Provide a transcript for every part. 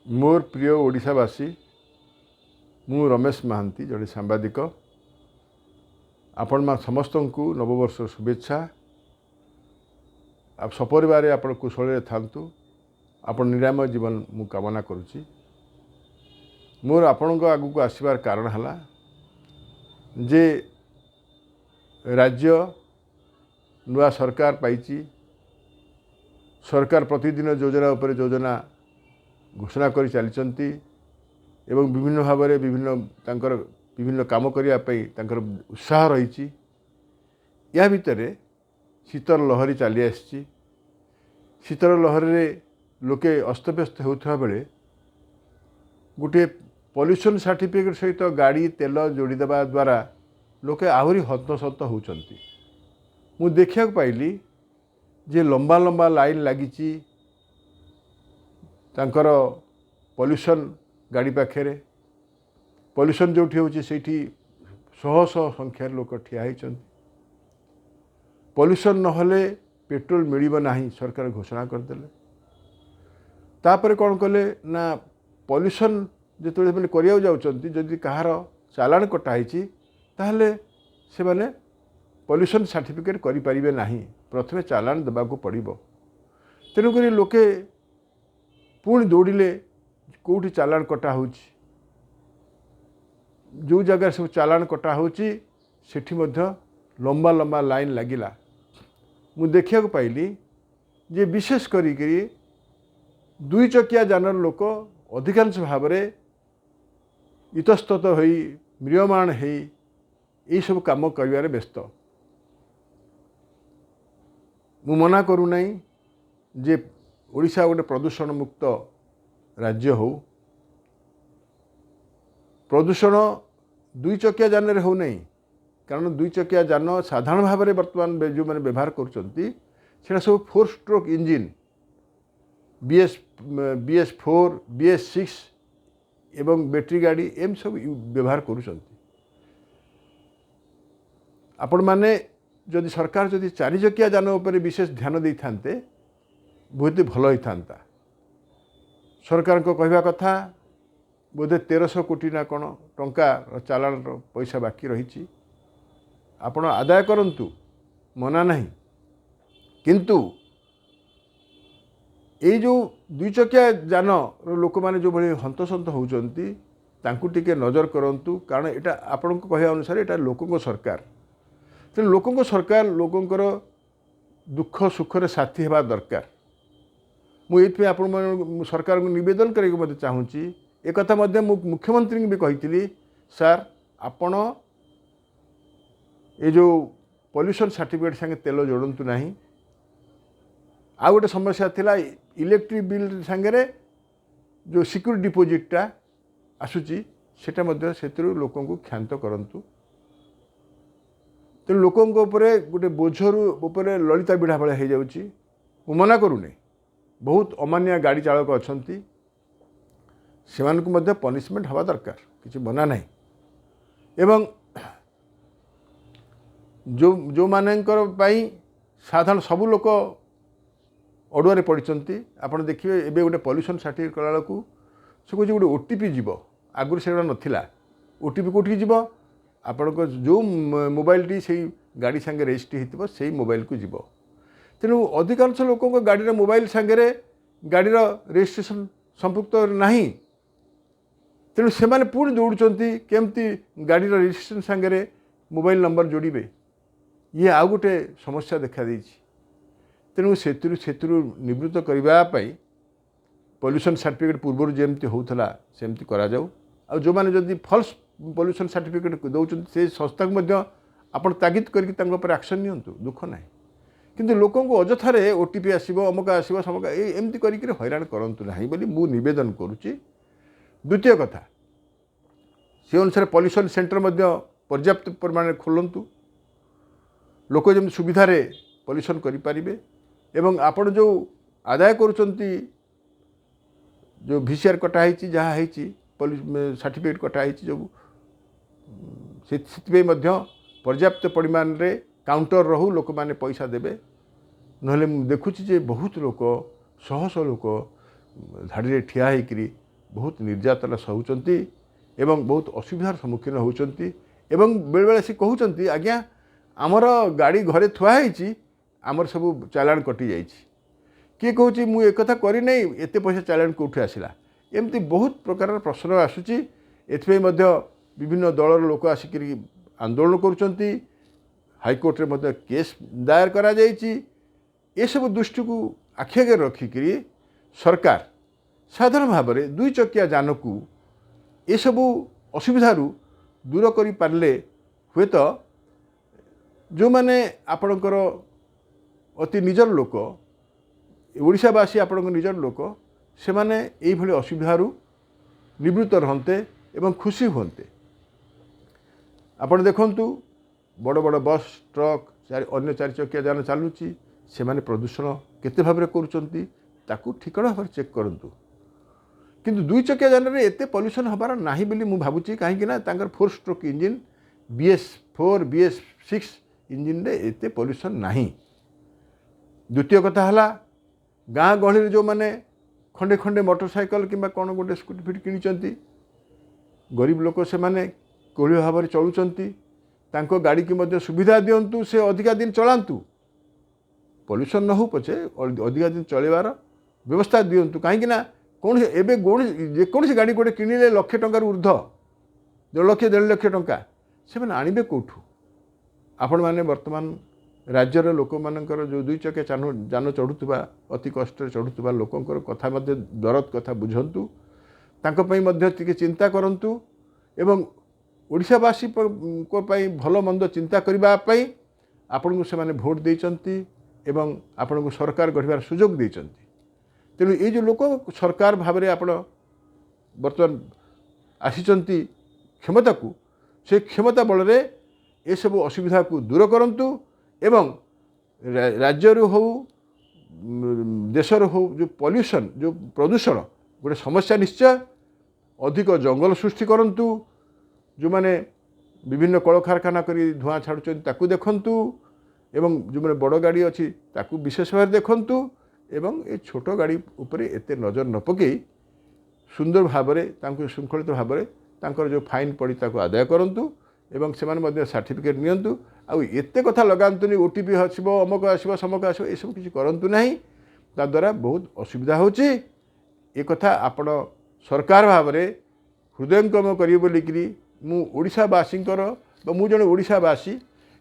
ମୋର ପ୍ରିୟ ଓଡ଼ିଶାବାସୀ, ମୁଁ ରମେଶ ମହାନ୍ତି, ଜଣେ ସାମ୍ବାଦିକ। ଆପଣମାନ ସମସ୍ତଙ୍କୁ ନବବର୍ଷର ଶୁଭେଚ୍ଛା। ଆଉ ସପରିବାରେ ଆପଣ କୁଶଳରେ ଥାନ୍ତୁ, ଆପଣ ନିରାମୟ ଜୀବନ ମୁଁ କାମନା କରୁଛି। ମୋର ଆପଣଙ୍କ ଆଗକୁ ଆସିବାର କାରଣ ହେଲା ଯେ ରାଜ୍ୟ ନୂଆ ସରକାର ପାଇଛି। ସରକାର ପ୍ରତିଦିନ ଯୋଜନା ଉପରେ ଯୋଜନା ଘୋଷଣା କରି ଚାଲିଛନ୍ତି ଏବଂ ବିଭିନ୍ନ ଭାବରେ ବିଭିନ୍ନ ତାଙ୍କର ବିଭିନ୍ନ କାମ କରିବା ପାଇଁ ତାଙ୍କର ଉତ୍ସାହ ରହିଛି। ଏହା ଭିତରେ ଶୀତର ଲହରୀ ଚାଲି ଆସିଛି। ଶୀତର ଲହରୀରେ ଲୋକେ ଅସ୍ତବ୍ୟସ୍ତ ହେଉଥିବା ବେଳେ ଗୋଟିଏ ପଲ୍ୟୁସନ୍ ସାର୍ଟିଫିକେଟ୍ ସହିତ ଗାଡ଼ି ତେଲ ଯୋଡ଼ିଦେବା ଦ୍ୱାରା ଲୋକେ ଆହୁରି ହନ୍ତସନ୍ତ ହେଉଛନ୍ତି। ମୁଁ ଦେଖିବାକୁ ପାଇଲି ଯେ ଲମ୍ବା ଲମ୍ବା ଲାଇନ୍ ଲାଗିଛି ତାଙ୍କର ପଲ୍ୟୁସନ୍ ଗାଡ଼ି ପାଖରେ। ପଲ୍ୟୁସନ୍ ଯେଉଁଠି ହେଉଛି, ସେଇଠି ଶହ ଶହ ସଂଖ୍ୟାରେ ଲୋକ ଠିଆ ହେଇଛନ୍ତି। ପଲ୍ୟୁସନ୍ ନହେଲେ ପେଟ୍ରୋଲ ମିଳିବ ନାହିଁ, ସରକାର ଘୋଷଣା କରିଦେଲେ। ତାପରେ କ'ଣ କଲେ ନା, ପଲ୍ୟୁସନ୍ ଯେତେବେଳେ ସେମାନେ କରିବାକୁ ଯାଉଛନ୍ତି, ଯଦି କାହାର ଚାଲାଣ କଟା ହେଇଛି, ତାହେଲେ ସେମାନେ ପଲ୍ୟୁସନ୍ ସାର୍ଟିଫିକେଟ୍ କରିପାରିବେ ନାହିଁ, ପ୍ରଥମେ ଚାଲାଣ ଦେବାକୁ ପଡ଼ିବ। ତେଣୁକରି ଲୋକେ ପୁଣି ଦୌଡ଼ିଲେ କେଉଁଠି ଚାଲାଣ କଟା ହେଉଛି। ଯେଉଁ ଜାଗାରେ ସବୁ ଚାଲାଣ କଟା ହେଉଛି, ସେଠି ମଧ୍ୟ ଲମ୍ବା ଲମ୍ବା ଲାଇନ୍ ଲାଗିଲା। ମୁଁ ଦେଖିବାକୁ ପାଇଲି ଯେ ବିଶେଷ କରିକିରି ଦୁଇ ଚକିଆ ଯାନର ଲୋକ ଅଧିକାଂଶ ଭାବରେ ଇତସ୍ତତ ହୋଇ, ମ୍ରିୟମାଣ ହେଇ ଏଇସବୁ କାମ କରିବାରେ ବ୍ୟସ୍ତ। ମୁଁ ମନା କରୁନାହିଁ ଯେ ଓଡ଼ିଶା ଗୋଟେ ପ୍ରଦୂଷଣ ମୁକ୍ତ ରାଜ୍ୟ ହେଉ। ପ୍ରଦୂଷଣ ଦୁଇ ଚକିଆ ଯାନରେ ହେଉନାହିଁ, କାରଣ ଦୁଇ ଚକିଆ ଯାନ ସାଧାରଣ ଭାବରେ ବର୍ତ୍ତମାନ ଯେଉଁମାନେ ବ୍ୟବହାର କରୁଛନ୍ତି, ସେଇଟା ସବୁ four stroke engine, BS 4, BS 6 ଏବଂ ବ୍ୟାଟେରୀ ଗାଡ଼ି ଏମିତି ସବୁ ବ୍ୟବହାର କରୁଛନ୍ତି। ଆପଣମାନେ ଯଦି, ସରକାର ଯଦି ଚାରିଚକିଆ ଯାନ ଉପରେ ବିଶେଷ ଧ୍ୟାନ ଦେଇଥାନ୍ତେ, ବହୁତ ଭଲ ହେଇଥାନ୍ତା। ସରକାରଙ୍କ କହିବା କଥା ବୋଧେ 1300 କୋଟି ନା କ'ଣ ଟଙ୍କା ଚାଲାଣର ପଇସା ବାକି ରହିଛି। ଆପଣ ଆଦାୟ କରନ୍ତୁ, ମନା ନାହିଁ, କିନ୍ତୁ ଏଇ ଯେଉଁ ଦୁଇ ଚକିଆ ଯାନର ଲୋକମାନେ ଯେଉଁଭଳି ହନ୍ତସନ୍ତ ହେଉଛନ୍ତି, ତାଙ୍କୁ ଟିକେ ନଜର କରନ୍ତୁ। କାରଣ ଏଇଟା ଆପଣଙ୍କ କହିବା ଅନୁସାରେ ଏଇଟା ଲୋକଙ୍କ ସରକାର। ତେଣୁ ଲୋକଙ୍କ ସରକାର ଲୋକଙ୍କର ଦୁଃଖ ସୁଖରେ ସାଥୀ ହେବା ଦରକାର। ମୁଁ ଏଇଥିପାଇଁ ଆପଣମାନଙ୍କୁ, ସରକାରଙ୍କୁ ନିବେଦନ କରିବାକୁ ମଧ୍ୟ ଚାହୁଁଛି। ଏକଥା ମଧ୍ୟ ମୁଁ ମୁଖ୍ୟମନ୍ତ୍ରୀଙ୍କୁ ବି କହିଥିଲି, ସାର୍, ଆପଣ ଏ ଯେଉଁ ପଲ୍ୟୁସନ୍ ସାର୍ଟିଫିକେଟ୍ ସାଙ୍ଗେ ତେଲ ଯୋଡ଼ନ୍ତୁ ନାହିଁ। ଆଉ ଗୋଟେ ସମସ୍ୟା ଥିଲା, ଇଲେକ୍ଟ୍ରିକ୍ ବିଲ୍ ସାଙ୍ଗରେ ଯେଉଁ ସିକ୍ୟୁରିଟି ଡିପୋଜିଟ୍ଟା ଆସୁଛି, ସେଇଟା ମଧ୍ୟ ସେଥିରୁ ଲୋକଙ୍କୁ କ୍ଷାନ୍ତ କରନ୍ତୁ। ତେଣୁ ଲୋକଙ୍କ ଉପରେ ଗୋଟେ ବୋଝରୁ ଉପରେ ଲଳିତା ବିଢ଼ା ଭଳିଆ ହେଇଯାଉଛି। ମୁଁ ମନା କରୁନି, ବହୁତ ଅମାନିଆ ଗାଡ଼ି ଚାଳକ ଅଛନ୍ତି, ସେମାନଙ୍କୁ ମଧ୍ୟ ପନିସମେଣ୍ଟ ହେବା ଦରକାର, କିଛି ମନା ନାହିଁ। ଏବଂ ଯେଉଁ ଯେଉଁମାନଙ୍କର ପାଇଁ ସାଧାରଣ ସବୁ ଲୋକ ଅଡ଼ୁଆରେ ପଡ଼ିଛନ୍ତି, ଆପଣ ଦେଖିବେ, ଏବେ ଗୋଟେ ପଲ୍ୟୁସନ୍ ସାର୍ଟିଫିକେଟ୍ କଲାବେଳକୁ ସେ କହୁଛି ଗୋଟେ ଓଟିପି ଯିବ। ଆଗରୁ ସେଗୁଡ଼ା ନଥିଲା। ଓଟିପି କେଉଁଠିକି ଯିବ? ଆପଣଙ୍କ ଯେଉଁ ମୋବାଇଲଟି ସେଇ ଗାଡ଼ି ସାଙ୍ଗେ ରେଜିଷ୍ଟ୍ରି ହେଇଥିବ, ସେଇ ମୋବାଇଲକୁ ଯିବ। ତେଣୁ ଅଧିକାଂଶ ଲୋକଙ୍କ ଗାଡ଼ିର ମୋବାଇଲ ସାଙ୍ଗରେ ଗାଡ଼ିର ରେଜିଷ୍ଟ୍ରେସନ୍ ସମ୍ପୃକ୍ତ ନାହିଁ। ତେଣୁ ସେମାନେ ପୁଣି ଦୌଡ଼ୁଛନ୍ତି କେମିତି ଗାଡ଼ିର ରେଜିଷ୍ଟ୍ରେସନ୍ ସାଙ୍ଗରେ ମୋବାଇଲ ନମ୍ବର ଯୋଡ଼ିବେ। ଇଏ ଆଉ ଗୋଟେ ସମସ୍ୟା ଦେଖାଦେଇଛି। ତେଣୁ ସେଥିରୁ ନିବୃତ୍ତ କରିବା ପାଇଁ ପଲ୍ୟୁସନ୍ ସାର୍ଟିଫିକେଟ୍ ପୂର୍ବରୁ ଯେମିତି ହେଉଥିଲା, ସେମିତି କରାଯାଉ। ଆଉ ଯେଉଁମାନେ ଯଦି ଫଲ୍ସ ପଲ୍ୟୁସନ୍ ସାର୍ଟିଫିକେଟ୍ ଦେଉଛନ୍ତି, ସେ ସଂସ୍ଥାକୁ ମଧ୍ୟ ଆପଣ ତାଗିଦ କରିକି ତାଙ୍କ ଉପରେ ଆକ୍ସନ୍ ନିଅନ୍ତୁ, ଦୁଃଖ ନାହିଁ। କିନ୍ତୁ ଲୋକଙ୍କୁ ଅଯଥାରେ ଓଟିପି ଆସିବ, ଅମକ ଆସିବ, ସମକ, ଏମିତି କରିକିରି ହଇରାଣ କରନ୍ତୁ ନାହିଁ ବୋଲି ମୁଁ ନିବେଦନ କରୁଛି। ଦ୍ୱିତୀୟ କଥା, ସେ ଅନୁସାରେ ପଲ୍ୟୁସନ୍ ସେଣ୍ଟର ମଧ୍ୟ ପର୍ଯ୍ୟାପ୍ତ ପରିମାଣରେ ଖୋଲନ୍ତୁ, ଲୋକ ଯେମିତି ସୁବିଧାରେ ପଲ୍ୟୁସନ୍ କରିପାରିବେ। ଏବଂ ଆପଣ ଯେଉଁ ଆଦାୟ କରୁଛନ୍ତି, ଯେଉଁ ଭିସିଆର୍ କଟା ହେଇଛି, ଯାହା ହେଇଛି, ସାର୍ଟିଫିକେଟ୍ କଟା ହେଇଛି ଯେଉଁ, ସେଥିପାଇଁ ମଧ୍ୟ ପର୍ଯ୍ୟାପ୍ତ ପରିମାଣରେ କାଉଣ୍ଟର ରହୁ, ଲୋକମାନେ ପଇସା ଦେବେ। ନହେଲେ ମୁଁ ଦେଖୁଛି ଯେ ବହୁତ ଲୋକ, ଶହ ଶହ ଲୋକ ଧାଡ଼ିରେ ଠିଆ ହେଇକରି ବହୁତ ନିର୍ଯାତନା ସହୁଛନ୍ତି ଏବଂ ବହୁତ ଅସୁବିଧାର ସମ୍ମୁଖୀନ ହେଉଛନ୍ତି। ଏବଂ ବେଳେବେଳେ ସେ କହୁଛନ୍ତି, ଆଜ୍ଞା, ଆମର ଗାଡ଼ି ଘରେ ଥୁଆ ହେଇଛି, ଆମର ସବୁ ଚାଲାଣ କଟିଯାଇଛି। କିଏ କହୁଛି, ମୁଁ ଏକଥା କରିନାହିଁ, ଏତେ ପଇସା ଚାଲାଣ କେଉଁଠୁ ଆସିଲା? ଏମିତି ବହୁତ ପ୍ରକାରର ପ୍ରଶ୍ନ ଆସୁଛି। ଏଥିପାଇଁ ମଧ୍ୟ ବିଭିନ୍ନ ଦଳର ଲୋକ ଆସିକରି ଆନ୍ଦୋଳନ କରୁଛନ୍ତି। ହାଇକୋର୍ଟରେ ମଧ୍ୟ କେସ୍ ଦାୟର କରାଯାଇଛି। ଏସବୁ ଦୃଷ୍ଟିକୁ ଆଖି ଆଗରେ ରଖିକରି ସରକାର ସାଧାରଣ ଭାବରେ ଦୁଇ ଚକିଆ ଯାନକୁ ଏସବୁ ଅସୁବିଧାରୁ ଦୂର କରିପାରିଲେ, ହୁଏତ ଯେଉଁମାନେ ଆପଣଙ୍କର ଅତି ନିଜର ଲୋକ, ଓଡ଼ିଶାବାସୀ ଆପଣଙ୍କ ନିଜର ଲୋକ, ସେମାନେ ଏଇଭଳି ଅସୁବିଧାରୁ ନିବୃତ୍ତ ରହନ୍ତେ ଏବଂ ଖୁସି ହୁଅନ୍ତେ। ଆପଣ ଦେଖନ୍ତୁ, ବଡ଼ ବଡ଼ ବସ୍, ଟ୍ରକ୍, ଅନ୍ୟ ଚାରି ଚକିଆ ଯାନ ଚାଲୁଛି, ସେମାନେ ପ୍ରଦୂଷଣ କେତେ ଭାବରେ କରୁଛନ୍ତି, ତାକୁ ଠିକଣା ଭାବରେ ଚେକ୍ କରନ୍ତୁ। କିନ୍ତୁ ଦୁଇ ଚକିଆ ଯାନରେ ଏତେ ପଲ୍ୟୁସନ୍ ହେବାର ନାହିଁ ବୋଲି ମୁଁ ଭାବୁଛି, କାହିଁକି ନା ତାଙ୍କର four stroke engine, BS 4, BS 6 ଇଞ୍ଜିନ୍ରେ ଏତେ ପଲ୍ୟୁସନ୍ ନାହିଁ। ଦ୍ୱିତୀୟ କଥା ହେଲା, ଗାଁ ଗହଳିରେ ଯେଉଁମାନେ ଖଣ୍ଡେ ଖଣ୍ଡେ ମୋଟର ସାଇକେଲ କିମ୍ବା କ'ଣ ଗୋଟେ ସ୍କୁଟି ଫିଟି କିଣିଛନ୍ତି, ଗରିବ ଲୋକ, ସେମାନେ କୋଳି ଭାବରେ ଚଳୁଛନ୍ତି, ତାଙ୍କ ଗାଡ଼ିକି ମଧ୍ୟ ସୁବିଧା ଦିଅନ୍ତୁ। ସେ ଅଧିକା ଦିନ ଚଳାନ୍ତୁ, ପଲ୍ୟୁସନ୍ ନ ହେଉ ପଛେ, ଅଧିକା ଦିନ ଚଳାଇବାର ବ୍ୟବସ୍ଥା ଦିଅନ୍ତୁ। କାହିଁକି ନା କୌଣସି ଏବେ ଯେକୌଣସି ଗାଡ଼ି ଗୋଟେ କିଣିଲେ ଲକ୍ଷେ ଟଙ୍କାରୁ ଉର୍ଦ୍ଧ୍ୱ, 1.5 ଲକ୍ଷ, 1.5 ଲକ୍ଷ ଟଙ୍କା, ସେମାନେ ଆଣିବେ କେଉଁଠୁ? ଆପଣମାନେ ବର୍ତ୍ତମାନ ରାଜ୍ୟର ଲୋକମାନଙ୍କର, ଯେଉଁ ଦୁଇ ଚକିଆ ଯାନ ଚଢ଼ୁଥିବା, ଅତି କଷ୍ଟରେ ଚଢ଼ୁଥିବା ଲୋକଙ୍କର କଥା ମଧ୍ୟ, ଦରଦ କଥା ବୁଝନ୍ତୁ। ତାଙ୍କ ପାଇଁ ମଧ୍ୟ ଟିକେ ଚିନ୍ତା କରନ୍ତୁ ଏବଂ ଓଡ଼ିଶାବାସୀଙ୍କ ପାଇଁ ଭଲ ମନ୍ଦ ଚିନ୍ତା କରିବା ପାଇଁ ଆପଣଙ୍କୁ ସେମାନେ ଭୋଟ ଦେଇଛନ୍ତି ଏବଂ ଆପଣଙ୍କୁ ସରକାର ଗଢ଼ିବାର ସୁଯୋଗ ଦେଇଛନ୍ତି। ତେଣୁ ଏଇ ଯେଉଁ ଲୋକ ସରକାର ଭାବରେ ଆପଣ ବର୍ତ୍ତମାନ ଆସିଛନ୍ତି କ୍ଷମତାକୁ, ସେ କ୍ଷମତା ବଳରେ ଏସବୁ ଅସୁବିଧାକୁ ଦୂର କରନ୍ତୁ ଏବଂ ରାଜ୍ୟରୁ ହଉ, ଦେଶର ହଉ, ଯେଉଁ ପଲ୍ୟୁସନ୍, ଯେଉଁ ପ୍ରଦୂଷଣ ଗୋଟେ ସମସ୍ୟା ନିଶ୍ଚୟ, ଅଧିକ ଜଙ୍ଗଲ ସୃଷ୍ଟି କରନ୍ତୁ। ଯେଉଁମାନେ ବିଭିନ୍ନ କଳକାରଖାନା କରି ଧୂଆଁ ଛାଡ଼ୁଛନ୍ତି, ତାକୁ ଦେଖନ୍ତୁ ଏବଂ ଯେଉଁମାନେ ବଡ଼ ଗାଡ଼ି ଅଛି, ତାକୁ ବିଶେଷ ଭାବରେ ଦେଖନ୍ତୁ ଏବଂ ଏ ଛୋଟ ଗାଡ଼ି ଉପରେ ଏତେ ନଜର ନ ପକାଇ ସୁନ୍ଦର ଭାବରେ ତାଙ୍କୁ ଶୃଙ୍ଖଳିତ ଭାବରେ ତାଙ୍କର ଯେଉଁ ଫାଇନ୍ ପଡ଼ି ତାକୁ ଆଦାୟ କରନ୍ତୁ ଏବଂ ସେମାନେ ମଧ୍ୟ ସାର୍ଟିଫିକେଟ୍ ନିଅନ୍ତୁ। ଆଉ ଏତେ କଥା ଲଗାନ୍ତୁନି, ଓଟିପି ଆସିବ, ଅମକ ଆସିବ, ସମକ ଆସିବ, ଏସବୁ କିଛି କରନ୍ତୁ ନାହିଁ। ତାଦ୍ୱାରା ବହୁତ ଅସୁବିଧା ହେଉଛି। ଏ କଥା ଆପଣ ସରକାର ଭାବରେ ହୃଦୟଙ୍ଗମ କରିବେ ବୋଲିକିରି ମୁଁ ଓଡ଼ିଶାବାସୀଙ୍କର ବା ମୁଁ ଜଣେ ଓଡ଼ିଶାବାସୀ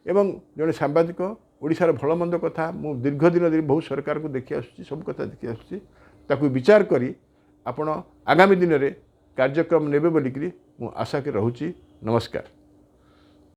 ଏବଂ ଜଣେ ସାମ୍ବାଦିକ, ଓଡ଼ିଶାର ଭଲ ମନ୍ଦ କଥା ମୁଁ ଦୀର୍ଘ ଦିନ ଧରି ବହୁ ସରକାରକୁ ଦେଖି ଆସୁଛି, ସବୁ କଥା ଦେଖି ଆସୁଛି। ତାକୁ ବିଚାର କରି ଆପଣ ଆଗାମୀ ଦିନରେ କାର୍ଯ୍ୟକ୍ରମ ନେବେ ବୋଲିକିରି ମୁଁ ଆଶା କରି ରହୁଛି। ନମସ୍କାର।